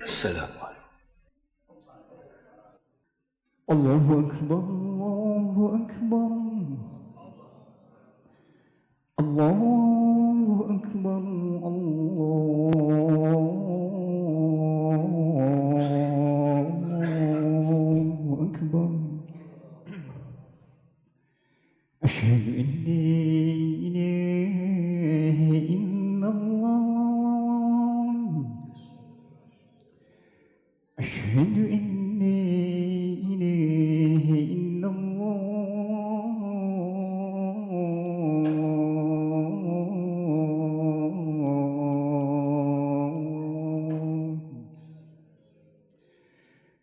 Assalamualaikum. Allahu Akbar, Allahu Akbar, Allahu Akbar, Allahu Akbar. Asyhadu an la ilaha illallah. Asyhadu an la ilaha illallah.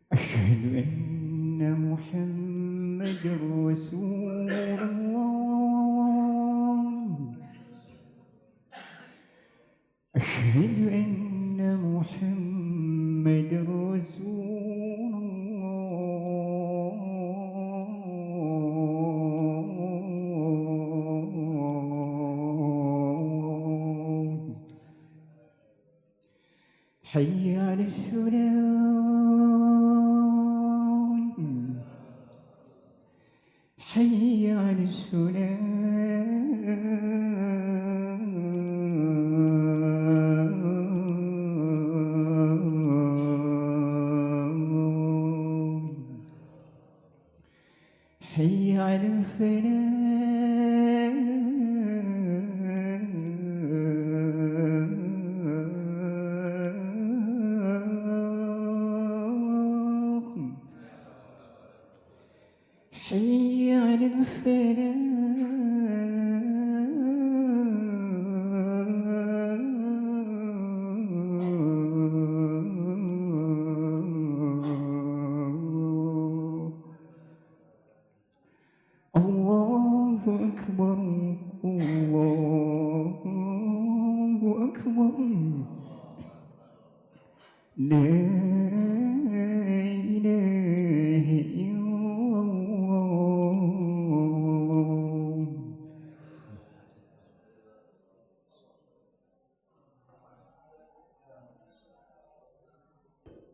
Asyhadu anna Muhammadar Rasulullah. Asyhadu anna Muhammadar Rasulullah. Hayya 'alal salat, hayya 'alal salat. Hayya 'alal falah. Hayya 'alal falah. Allahu Akbar, Allahu Akbar. La ilaha illallah.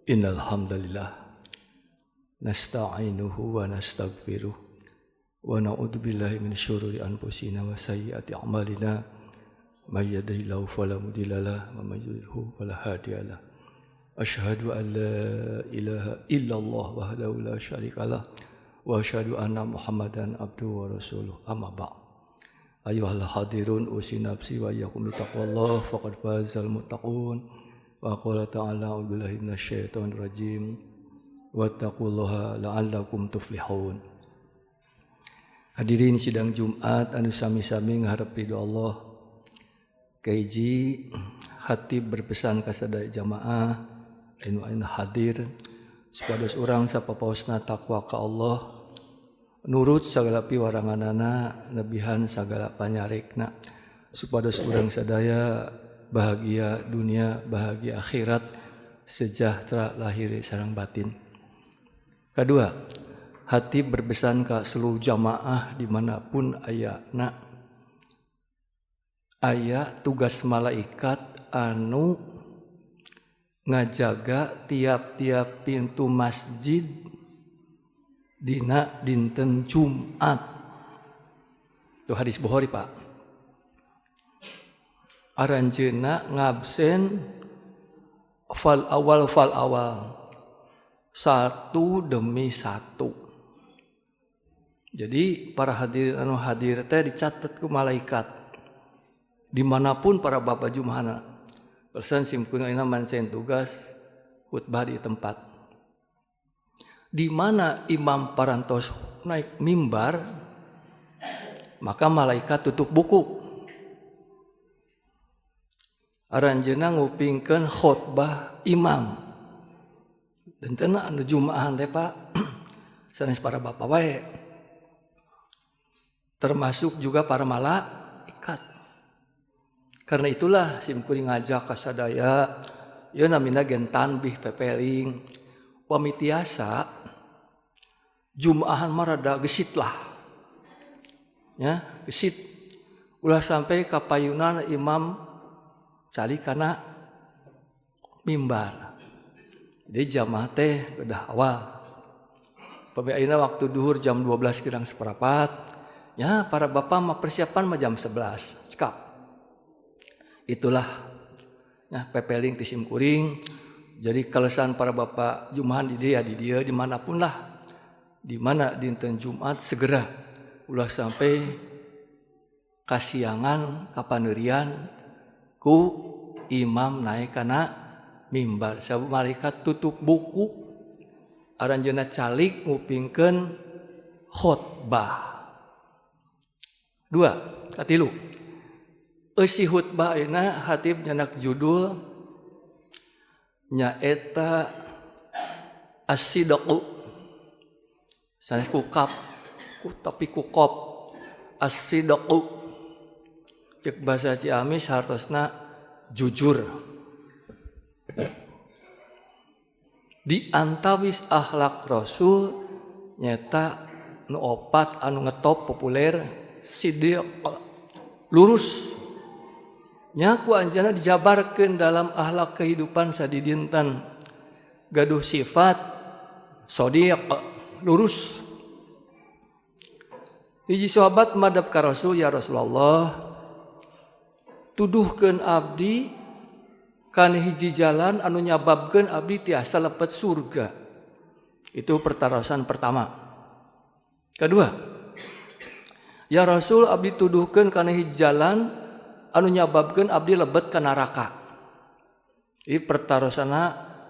Innal hamdalillah nasta'inuhu wa nastaghfiruh wa na'udzu billahi min syururi anfusina wa sayyiati a'malina may yahdihillahu fala mudhillalah wa may yudlilhu fala hadiyalah. Asyhadu an la ilaha illallah wahdahu la syarikalah wa asyhadu anna Muhammadan abduhu wa rasuluh. Amma ba'd. Ayyuhal hadirun usi nafsi wa iyyakum bitaqwallah faqad fazal muttaqun. Wa qala ta'ala a'udzu billahi minasyaitonir rajim wattaqullaha la'allakum tuflihun. Hadirin sidang Jumat anu sami-sami ngarep ridho Allah. Kahiji hatib berpesan ka sadaya jamaah anu ayeuna hadir supados urang sapapaosna takwa ka Allah, nurut sagala piwaranganana, nebihan sagala panyarekna, supados urang sadaya bahagia dunia, bahagia akhirat, sejahtera lahir sareng batin. Kedua, hati berpesan ka seluruh jamaah dimanapun ayana, aya tugas malaikat anu ngajaga tiap-tiap pintu masjid dina dinten Jumat. Itu hadis Bukhari, Pak. Aranjeuna ngabsen fal awal fal awal, satu demi satu. Jadi para hadirin anu hadir teh dicatat ku malaikat dimanapun para bapak jumahana. Persen simkuring ayeuna mancen tugas khutbah di tempat di mana imam parantos naik mimbar, maka malaikat tutup buku. Aranjeuna ngupingkeun khotbah imam. Dentena anu jumaahan teh, Pak, sanes para bapak wae. Termasuk juga para malaikat. Karena itulah simkuring ngajak ka sadaya, ieu namina gen tanbih pepeling. Pami tiasa jumaahan mah rada gesit lah. Ya, gesit. Ulah sampai ka payunan imam cali kana mimbar. Jadi jamaah teh udah awal. Pami ayeuna waktu duhur jam 12 kurang seperempat. Ya, para bapak mah persiapan mah jam 11. Cekap. Itulah ya pepeling ti sim kuring. Jadi kalesan para bapak jumahan di dia di dia dimanapun lah. Di mana dinten Jumat segera ulah sampai kasiangan kapaneurian ku imam naik kana mimbar. Sabab malaikat tutup buku aranjeunna calik ngupingkeun khotbah. Dua, katilu. Eusi khutbah ayeuna hatib nyanak judul nyaeta as-sidqu. Sanes ku kap, ku tapi ku kop. As-sidqu. Cek bahasa Ciamis hartosna jujur. Di antawis akhlak Rasul nyata nu opat anu ngetop populer sidiq, lurus. Nya ku anjeunna dijabarkeun dalam akhlak kehidupan sadidinten. Gaduh sifat sodiq, lurus. Hiji sahabat madhab ka Rasul, ya Rasulullah, tuduhkeun abdi kana hiji jalan anu nyababkeun abdi tiasa lepet surga. Itu pertarosan pertama. Kedua, ya Rasul, abdi tuduhkeun kana hiji jalan anu nyababkeun abdi lebet ka neraka. Ini pertarosana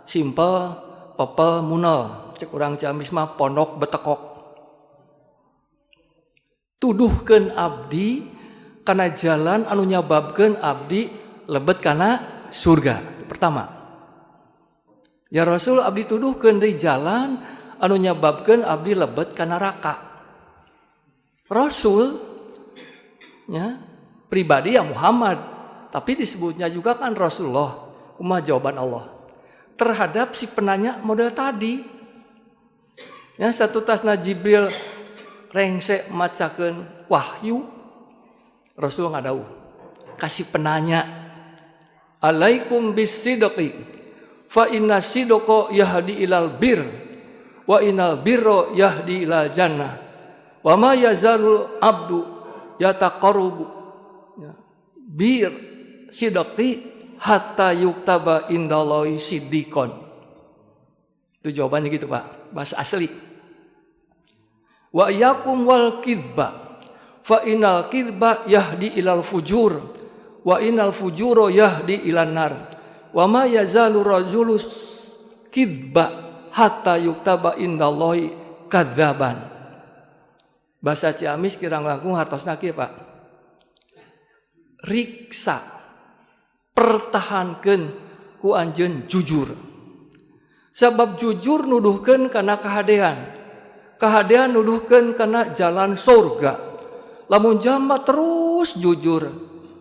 simpel, pepel, munel. Cek urang Ciamis mah pondok betekok. Tuduhkeun abdi kana jalan anu nyababkeun abdi lebet kana surga. Pertama, ya Rasul, abdi tuduhkeun deui jalan anu nyababkeun abdi lebet ka neraka. Rasul ya, pribadi ya Muhammad, tapi disebutnya juga kan Rasulullah. Kumaha jawaban Allah terhadap si penanya model tadi? Ya, satu tasna Jibril rengse macakeun wahyu, Rasul ngadauh kasih penanya, alaikum bisidqi fa inna sidqa yahdi ilal bir wa innal birra yahdi ilal jannah wa ma yazalul abdu yataqarrubu bir sidqi hatta yuktaba indallahi siddiqon. Itu jawabannya gitu Pak, bahasa asli. Wa iyyakum wal kidba fa innal kidba yahdi ilal fujur wa innal fujura yahdi ilan nar wa ma yazalu rajulu kidba hatta yuktaba indallahi kadzaban. Bahasa Ciamis kirang langkung hartosna kieu Pak. Riksa, pertahankeun ku anjeun jujur. Sebab jujur nuduhkeun kana kahadean. Kahadean nuduhkeun kana jalan surga. Lamun jalma terus jujur,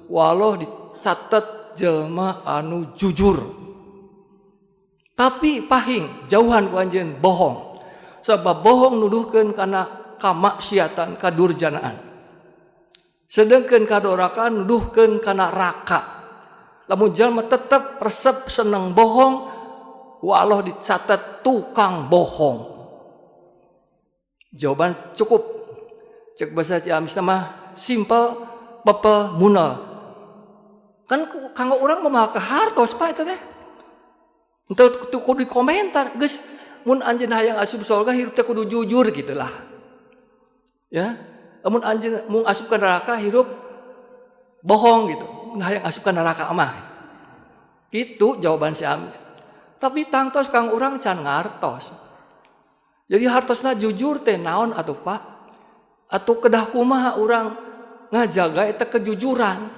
walau dicatet jelma anu jujur. Tapi pahing jauhan ku anjeun bohong. Sebab bohong nuduhkeun kana kamaksiatan, kadurjanaan. Sedangkan kadorakan nuduhkeun kana raka. Lamun jalma tetep resep seneng bohong, walau dicatet tukang bohong. Jawaban cukup. Cek bahasa Ciamis mah simpel, pepel, munel. Kan kanggo urang mah ka hartos Pak eta teh. Henteu kudu dikomentar, geus mun anjeun hayang asup surga hirup teh kudu jujur gitulah. Ya, lamun anjeun mung asup ka neraka hirup bohong gitu. Mun hayang asup ka neraka mah. Gitu jawaban si Ami. Tapi tangtos kang urang can ngartos. Jadi hartosna jujur teh naon atuh Pak? Atuh kedah kumaha urang ngajaga eta kejujuran.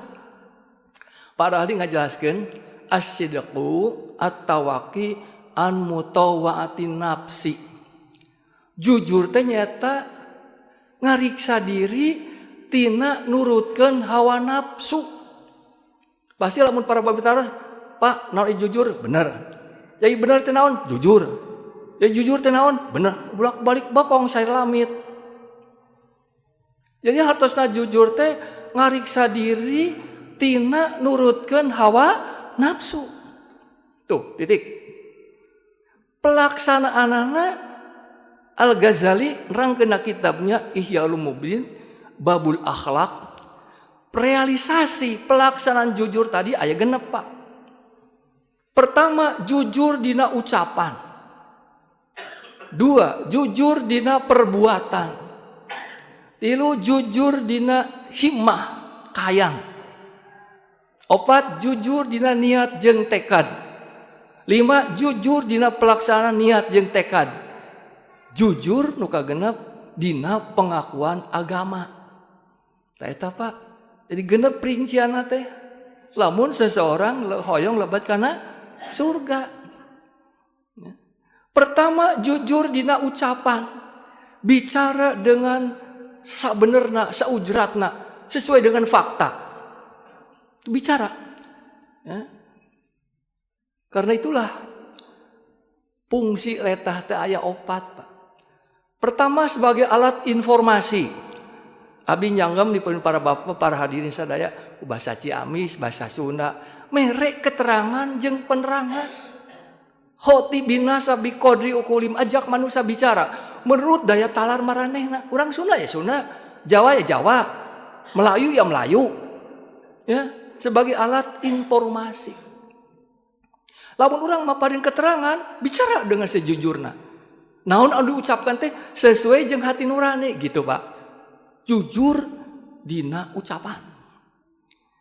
Para ahli ngajelaskeun as-sidqu at-tawaqi an mutawa'ati nafsi. Jujur teh nyaeta ngariksa diri tina nurutkeun hawa nafsu. Pasti lamun para babitara, Pak, naon jujur? Bener. Jadi bener teh naon? Jujur. Ya jujur teh naon? Bener. Bolak-balik bokong sair lamit. Jadi hartosna jujur teh ngariksa diri tina nurutkeun hawa nafsu. Tuh, titik. Pelaksanaanana Al-Ghazali nerangkeun kitabnya Ihya Ulumuddin Babul Akhlak, realisasi pelaksanaan jujur tadi aya 6, Pak. Pertama, jujur dina ucapan. Dua, jujur dina perbuatan. Tilu, jujur dina himmah, kayang. Opat, jujur dina niat jeung tekad. Lima, jujur dina pelaksanaan niat jeung tekad. Jujur nu kagenep dina pengakuan agama. Tah eta, Pak. Jadi 6 rincianna teh. Lamun seseorang hoyong lebet kana surga. Ya. Pertama, jujur dina ucapan. Bicara dengan sabenerna, saujratna, sesuai dengan fakta. Bicara. Ya. Karena itulah fungsi letah teh aya 4, Pak. Pertama, sebagai alat informasi. Abi nyanggem di para bapak, para hadirin sadaya, bahasa Ciamis, bahasa Sunda, mere keterangan jeung penerangan. Khatibin nasa biqadri uqulihim, ajak manusia bicara menurut daya talar maranehna. Urang Sunda ya Sunda, Jawa ya Jawa, Melayu ya Melayu. Ya, sebagai alat informasi. Lamun urang maparin keterangan, bicara dengan sejujurna. Naon anu diucapkan teh sesuai jeung hati nurani gitu, Pak. Jujur dina ucapan.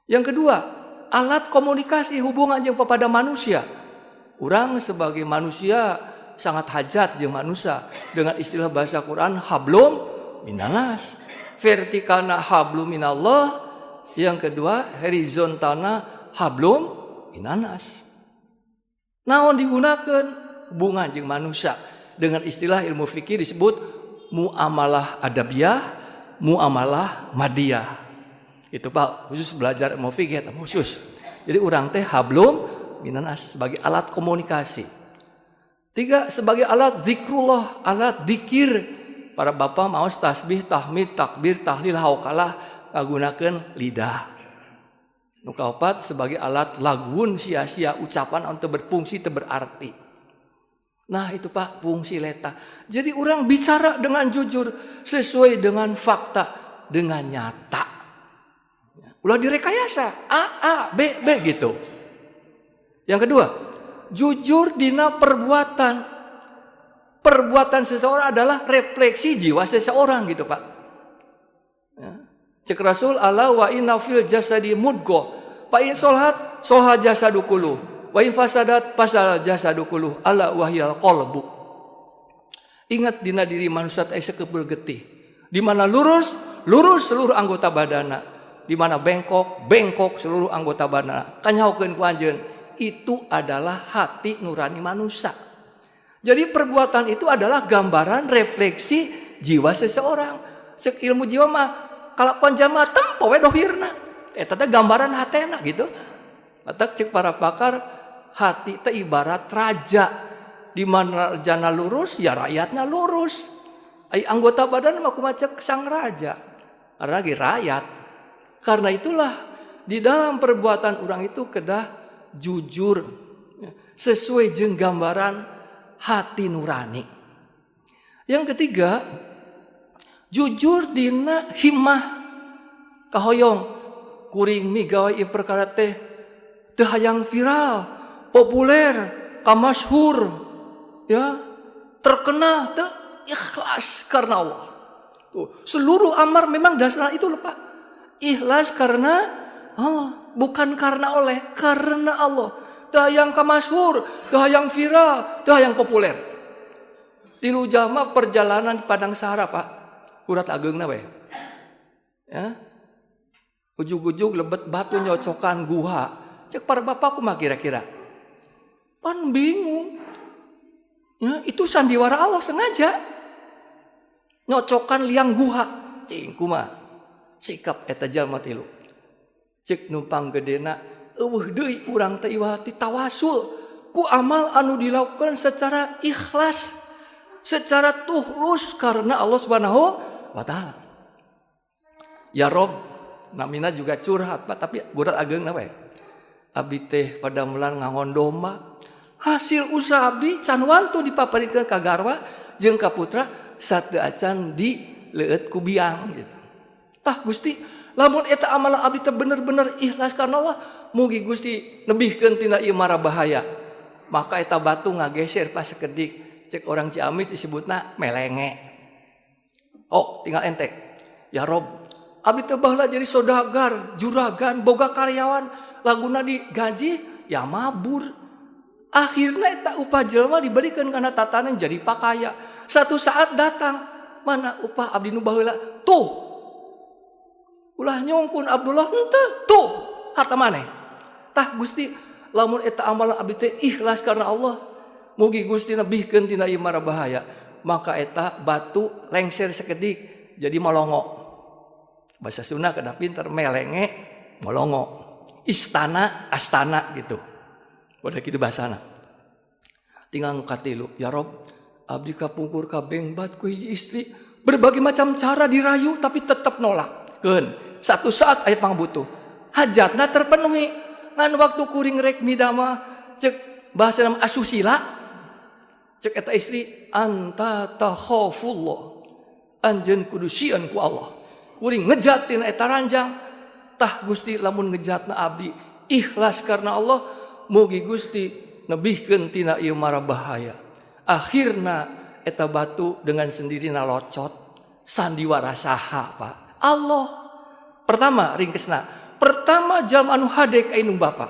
Yang kedua, alat komunikasi hubungan jeung kepada manusia. Urang sebagai manusia sangat hajat jeung manusia dengan istilah bahasa Quran hablum minannas. Vertikalna hablum minallah, yang kedua horizontalna hablum minannas. Naon digunakan hubungan jeung manusia dengan istilah ilmu fikih disebut muamalah adabiyah, muamalah madiyah. Itu Pak, khusus belajar ilmu fikih eta khusus. Jadi urang teh hablum minannas sebagai alat komunikasi. Tiga, sebagai alat zikrullah, alat dikir. Para bapak mau tasbih, tahmid, takbir, tahlil, hauqalah ngagunakeun lidah. Nu kaopat, sebagai alat lagun, sia-sia ucapan untuk berfungsi teu berarti. Nah itu Pak fungsi letah. Jadi orang bicara dengan jujur sesuai dengan fakta, dengan nyata. Ulah direkayasa A A B B gitu. Yang kedua, jujur dina perbuatan. Perbuatan seseorang adalah refleksi jiwa seseorang gitu Pak. Ya. Cek Rasul ala wa inna fil jasadi mudghah. Fa in salahat salaha jasadu kullu. Wa in fasadat fasada jasadu kullu ala wahyal qalbu. Ingat dina diri manusia teh sakebeul getih. Di mana lurus, lurus seluruh anggota badana. Di mana bengkok, bengkok seluruh anggota badana. Kanyahokeun ku anjeun, itu adalah hati nurani manusia. Jadi perbuatan itu adalah gambaran refleksi jiwa seseorang. Sek ilmu jiwa mah kalakuan jalma tempo we dohirna. Eta teh gambaran hatena gitu. Matak cek para pakar, hati teh ibarat raja. Di mana rajana lurus, ya rakyatnya lurus. Ai anggota badan mah kumaha cek sang raja. Karena lagi rakyat. Karena itulah di dalam perbuatan orang itu kedah jujur sesuai jeung gambaran hati nurani. Yang ketiga, jujur dina himmah kahoyong kuring migawe ieu perkara teh teu hayang viral, populer, kamasyhur, ya, terkenal, teu, ikhlas karena Allah. Tuh, seluruh amar memang dasar itu loh Pak. Ikhlas karena Allah, bukan karena oleh, karena Allah. Teu hayang kamasyhur, teu hayang viral, teu hayang populer. 3 jalma perjalanan di padang sahara Pak. Urat ageungna we. Ya. Ujug-ujug lebet batu nyocokan guha. Cek para bapak kumaha kira-kira? Pan bingung. Ya, itu sandiwara Allah sengaja. Nyocokan liang guha. Cing kumaha? Sikap eta jalma 3. Cek numpang gedena eueuh deui urang teh iwati tawasul ku amal anu dilakukan secara ikhlas, secara tulus karena Allah Subhanahu wa taala. Ya Rob, namina juga curhat Pak, tapi gurat ageungna we. Abdi teh pada melan ngangon domba, Hasil usaha abdi can wantu dipaparikeun ka garwa jeung ka putra sateu acan di leueut ku biang gitu. Tah Gusti, lamun eta amalan abdi teh bener-bener ikhlas karena Allah, mugi Gusti nebihkeun tina ieu mara bahaya. Maka eta batu ngageser pas sekedik, cek orang Ciamis disebutna melenge. Oh, tinggal ente. Ya Rob, abdi teh baheula jadi saudagar, juragan, boga karyawan, laguna digaji ya mabur. Akhirnya eta upah jelma diberikan karena tatanan jadi pakaya. Satu saat datang, mana upah abdi nu baheula? Tuh. Ulah nyungkun Abdullah henteu, tuh harta maneh. Tah Gusti, lamun eta amalan abdi teh ikhlas karena Allah, mugi Gusti nebihkeun tina ieu mara bahaya. Maka eta batu lengser sekedik jadi molongo. Bahasa Sunda kedah pinter melenge molongo. Istana astana gitu. Udah gitu bahasana. Tinggal katilu, ya Rob, abdi kapungkur kabengbat ku hiji istri, berbagai macam cara dirayu tapi tetap nolak. Keun, satu saat aya pangbutuh. Hajatna terpenuhi. Ngan waktu kuring rek midama cek bahasa nama asusila. Cek eta istri anta takhafullah. Anjeun kudu sieun ku Allah. Kuring ngejatin eta ranjang. Tah Gusti lamun ngejatna abdi ikhlas karena Allah, mugi Gusti nebihkeun tina ieu mara bahaya. Akhirna eta batu dengan sendirinya locot. Sandiwara saha, Pak? Allah. Pertama ringkesna, pertama jam anu hade ka indung bapa.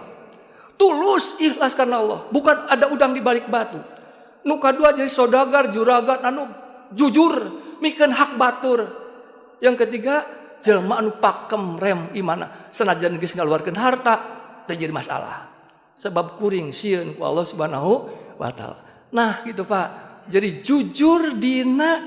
Tulus ikhlas karena Allah, bukan ada udang di balik batu. Nu kadua jadi saudagar juragan anu jujur mikeun hak batur. Yang ketiga jelma anu pakem rem imana sanajan geus ngaluarkeun harta teu jadi masalah. Sebab kuring sieun ku Allah Subhanahu wa taala. Nah gitu Pak. Jadi jujur dina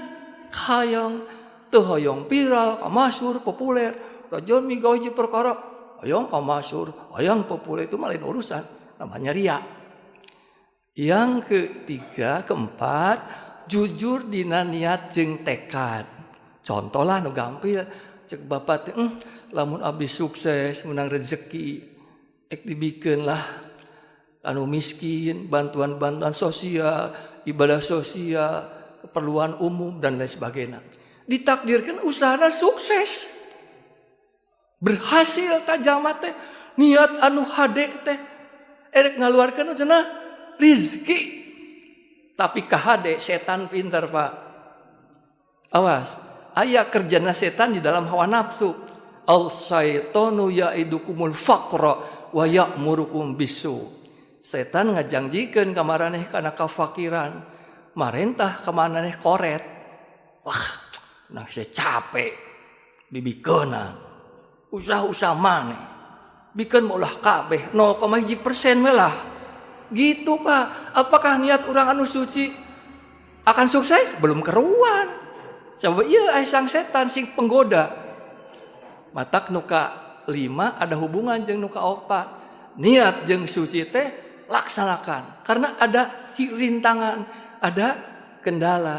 hayang teu hoyong viral, kamasyhur, populer. Rajon migawe hiji perkara hayang kamasyhur, hayang populer itu mah lain urusan, namanya ria. Yang ketiga, keempat, jujur dina niat jeung tekad. Contohlah nu gampil, cek bapak teh, lamun abdi sukses menang rezeki, ek dibikeun lah anu miskin, bantuan-bantuan sosial, ibadah sosial, keperluan umum dan lain sebagainya. Ditakdirkan usahana sukses. Berhasil tajama teh, niat anu hade teh erek ngaluarkeun cenah rizki. Tapi kahade setan pintar Pak. Awas, aya kerjana setan di dalam hawa nafsu. Al syaitanu ya'idukumul faqra wa ya'murukum bisu. Setan ngajangjikeun ka maraneh kana kafakiran, marentah ka maraneh koret. Wah, nah saya capek bibikeunna. Usaha-usaha maneh. Bikeun maulah kabeh 0,1% lah. Gitu Pak. Apakah niat orang anu suci akan sukses? Belum keruan. Coba iya sang setan sing penggoda. Matak nuka 5 ada hubungan jeung nuka 4. Niat jeung suci teh laksanakan. Karena ada rintangan, ada kendala.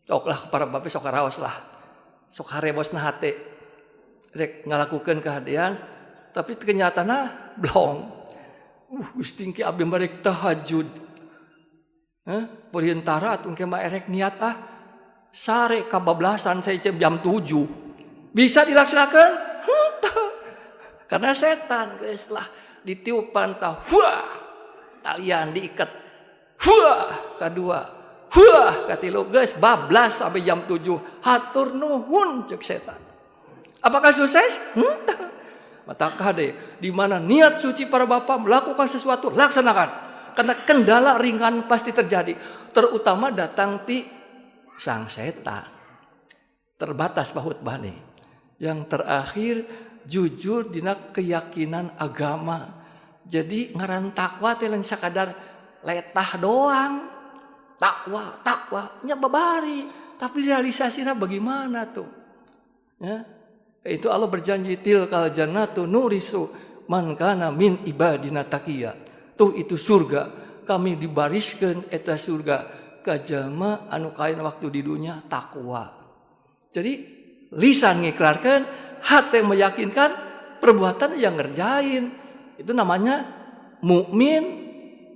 Sok lah para bapak sok raos lah. Sok harebosna hate. Rek ngalakukeun kehadean tapi kenyataanna blong. Gusti ki abdi marek tahajud. Heh, perintara atuh ke mah erek niat ah. Sare kabablasan saya jam 7. Bisa dilaksanakan? Henteu. Karena setan geus lah ditiupan tah. Wah, talian diikat. Wah, kadua. Wah, katilu geus bablas sampai jam 7. Hatur nuhun cek setan. Apakah sukses? Henteu. Mata kade, di mana niat suci para bapak melakukan sesuatu, laksanakan. Karena kendala ringan pasti terjadi, terutama datang ti sang setan. Terbatas khutbah nih. Yang terakhir, jujur dina keyakinan agama. Jadi ngaran takwa teh lain sakadar letah doang. Takwa, takwa nya babari, tapi realisasinya bagaimana tuh? Ya. Itu Allah berjanji tilkal jannatu nurisu man kana min ibadina taqiya. Tuh itu surga. Kami dibariskan eta surga ka jalma anu kain waktu di dunia takwa. Jadi lisan ngikrarkan, hati meyakinkan, perbuatan yang ngerjain. Itu namanya mukmin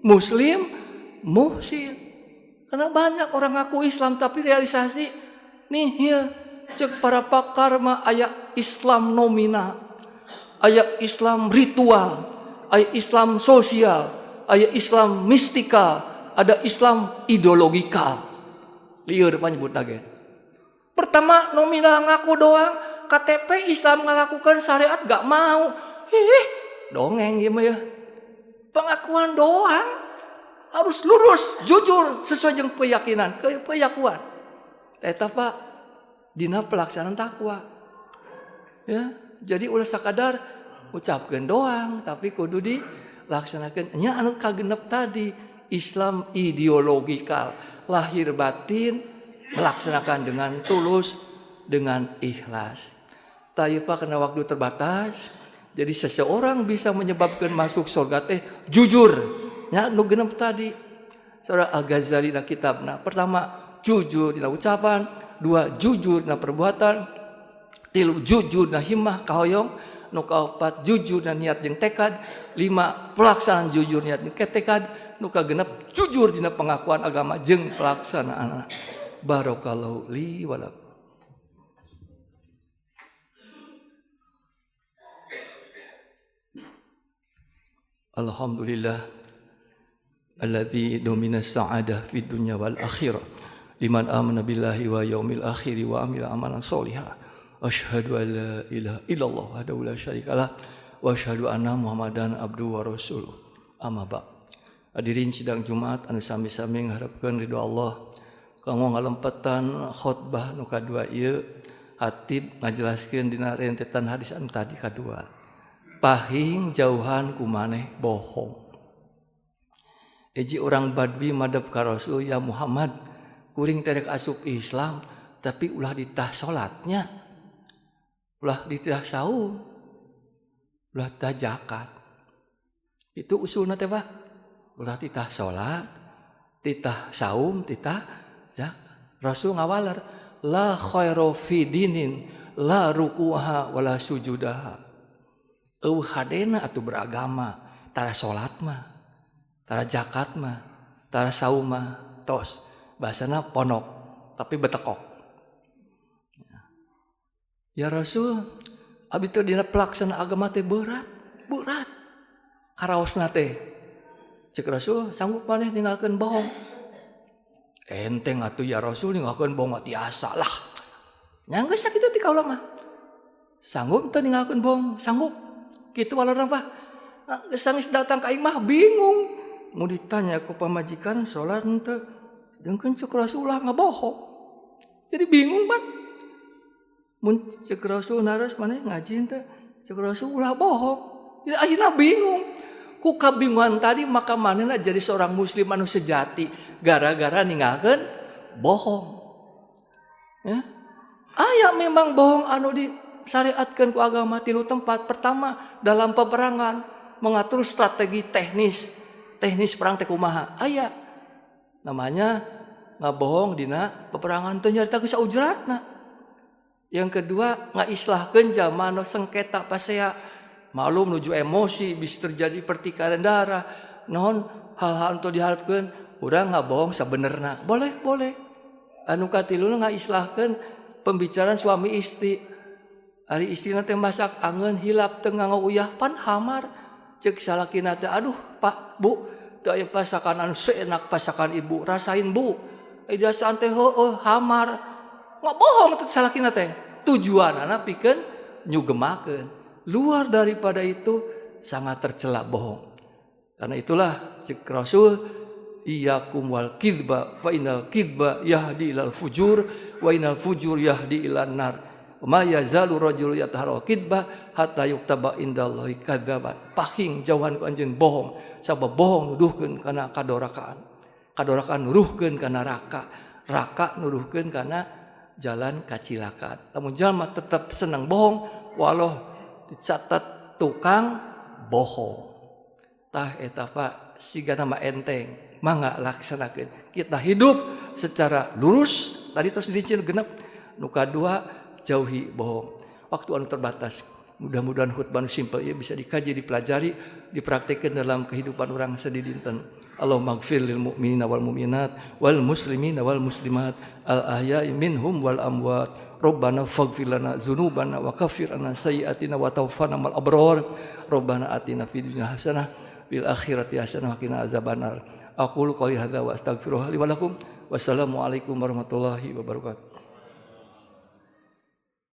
Muslim muhsin. Karena banyak orang ngaku Islam tapi realisasi nihil. Cek para pakar mah aya Islam nominal, aya Islam ritual, aya Islam sosial, aya Islam mistikal, ada Islam ideologikal. Lieur panyebutna ge. Pertama nominal ngaku doang, KTP Islam ngalakukan syariat gak mau. Ih, dongeng ieu mah ya. Pengakuan doang. Harus lurus, jujur sesuai jeung keyakinan, keyakuan. Eta Pak dina pelaksanaan takwa. Ya, jadi ulah sakadar ucapkeun doang tapi kudu dilaksanakeun. Nya anu kagenep tadi Islam ideologikal, lahir batin melaksanakan dengan tulus, dengan ikhlas. Tah Pak, karena waktu terbatas, jadi seseorang bisa menyebabkan masuk surga teh jujur. Ya, nu genep tadi. Saudara Al-Ghazali na kitabna. Pertama, jujur dina ucapan, dua jujur dina perbuatan, tilu jujur dina himmah kahoyong, nu kaopat jujur dina niat jeung tekad, lima pelaksanaan jujur niat jeung tekad, nu kagenep jujur dina pengakuan agama jeung pelaksanaan. Barakallahu li wa lakum. Alhamdulillah alladzi domina sa'adah fid dunya wal akhirah liman amana billahi wa yaumil akhir wa amila amalan sholiha. Asyhadu an la ilaha illallah wahdahu la syarikalah wa asyhadu anna Muhammadan abduhu wa rasuluh. Amma ba'd. Hadirin sidang Jumat anu sami-sami ngaharepkeun ridho Allah, kanggo ngalempetan khotbah nu kadua ieu hatib ngajelaskeun dina rentetan hadis anu tadi kadua. Pahing jauhan ku maneh bohong. Eji orang Badui madep ka Rasul, ya Muhammad, kuring terek asup Islam tapi ulah ditah salatnya, ulah ditah saum, ulah ditah zakat. Itu usulna teh Pak. Ulah titah salat, titah saum, titah zakat. Rasul ngawaler, la khairu fi dinin la rukuha wala sujudaha. Eueuh hadena atuh beragama, tara salat mah, tara zakat mah, tara saum mah, tos. Bahasana ponok, tapi betekok. Ya Rasul, abdi teh dina pelaksana agama teh berat, berat. Karaosna teh. Cek Rasul, sanggup maneh ninggalkeun bohong? Enteng atuh ya Rasul ninggalkeun bohong mah tiasa lah. Nya geus sakitu ti kaula mah. Sanggup teu ninggalkeun bohong? Sanggup. Kitu walana Pak. Geus sanggeus datang ka imah bingung. Mau ditanya ku pamajikan salat henteu? Dengkeun cek Rasul ulah ngabohong. Jadi bingung Pak. Mun cek Rasul naros maneh ngaji henteu? Cek Rasul ulah bohong. Jadi akhirnya bingung. Ku kabingungan tadi maka manehna jadi seorang muslim anu sejati gara-gara ninggalkeun bohong. Ya. Aya memang bohong anu disyariatkeun ku agama tilu tempat. Pertama, dalam peperangan mengatur strategi teknis. Teknis perang teh kumaha? Aya. Namanya ngabohong dina peperangan teu nyarita geus saujratna. Yang kedua, ngaislahkeun jalma anu sengketa pasea. Malum nuju emosi bisa terjadi pertikaian darah. Naon hal-hal untuk diharapkeun urang ngabohong sabenerna. Boleh, boleh. Anu katiluna ngaislahkeun pembicaraan suami istri. Ari istrina teh masak angeun hilap teu nganggo uyah pan hamar. Ceuk salakina teh aduh Pak, Bu, teu aya pasakan anu seenak pasakan ibu, rasain Bu. Dasaan teh heueuh hamar. Ngabohong teh salakina teh. Tujuanana pikeun nyugemakeun. Luar daripada itu sangat tercela bohong. Karena itulah cek Rasul, iyyakum wal kidba fa innal kidba yahdi ilal fujur wa innal fujur yahdi ilan nar. Ma yazalu rajulu yataharra kidba hatta yuktaba indallahi kadzaban. Pahing jauhan ku anjeun bohong, sabab bohong nuduhkeun kana kadorakaan. Kadorakaan nuduhkeun kana neraka, neraka nuduhkeun kana jalan kacilakaan. Lamun jalma tetep seneng bohong, walau dicatat tukang bohong. Tah eta Pak, siga nama enteng, mangga laksanakeun. Kita hidup secara lurus, tadi terus dicil genep. Nu kadua jauhi bohong. Waktu anu terbatas. Mudah-mudahan khutbah nu simpel ieu bisa dikaji, dipelajari, dipraktekkan dalam kehidupan orang sadidinten. Allahumma ighfir lil mu'minina wal mu'minat wal muslimina wal muslimat al ahya'i minhum wal amwat. Rabbana faghfir lana dzunubana wa kaffir anna sayyi'atina wa tawaffana ma'al abrar. Rabbana atina fid dunya hasanah fil akhirati hasanah wa qina azabannar. Aqulu qouli hadza wa astaghfirullah li wa lakum. Wassalamualaikum warahmatullahi wabarakatuh.